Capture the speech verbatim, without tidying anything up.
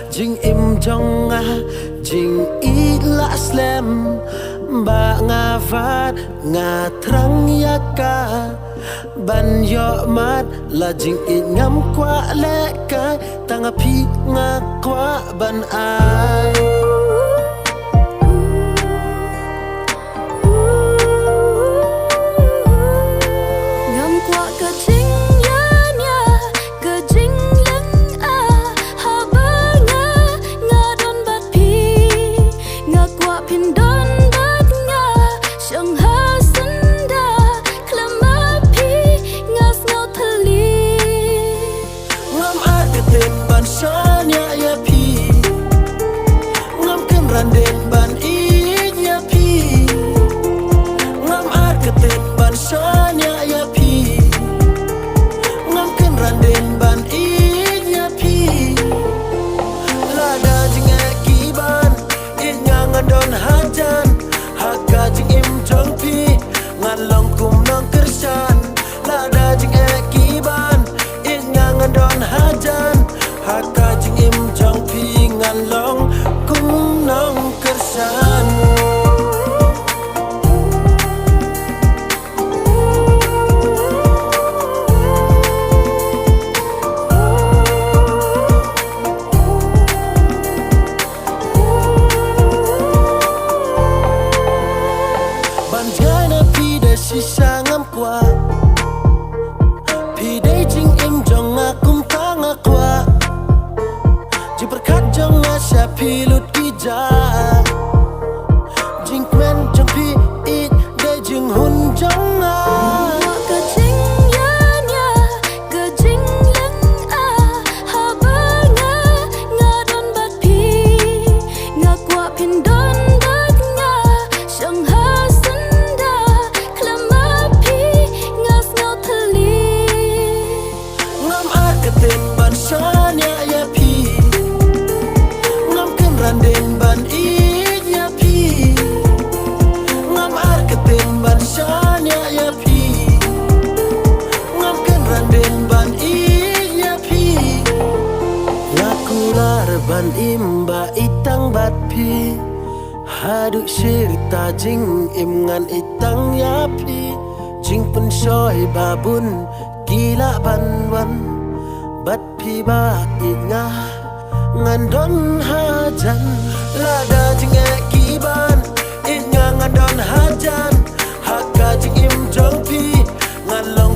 Jingim jong nga, jingïeit la slem, ba nga wad nga thrang ïa ka, ban ïoh mat la jingïeit ngam kwah leh kai, tang ha phi nga kwah ban ai. Ngam kwah ka jingïania, ka jinglyngngoh, haba nga, nga don bad phi. Nga kwah phin don bad nga, shong ha syndah, khlem ma phi, nga sngew thylli. Ngam artatien ban shaniah ïa phi. Ngam kynran dien ban ïeit ïa phi. Ngam artatien ban shaniah ïa phi. Ngam kynran dien ban ïeit ïa phi. Lada jingeh ki ban ïeit nga ngan don hajan. Ha ka jingim jong phi ngan long kum nongkyrshan. Lada jingeh ki ban ïeit nga ngan don hajan. Ha ka jingim jong phi ngan long kum nongkyrshan. Ban jngai na phi da shisha ngam kwah. Phi dei jingim jong nga kumta nga kwah. Jingpyrkhat jong nga sha phi lut ki jia. Jingkmen jong phi ïeit dei jinghun jong nga. Ka jingïania, ka jinglyngngoh, haba nga, nga don bad phi. Nga kwah phin don bad nga, shong ha syndah, khlem ma phi, nga sngew thylli. Ngam artatien ban shaniah ïa phi. Ngam kynran dien ban ïeit ïa phi. Ngam artatien ban shaniah ïa phi. Ngam kynran dien ban ïeit ïa phi. La kular ban im ba ïeit tang bad phi. Haduh shirta jingim ngan ïeit tang ïa phi. Jingpynshoi ba bun ki lah ban wan bad phi ba ïeit nga ngan don hajan. Lada jingeh ki ban ïeit nga ngan don hajan. Ha ka jingim jong phi ngan long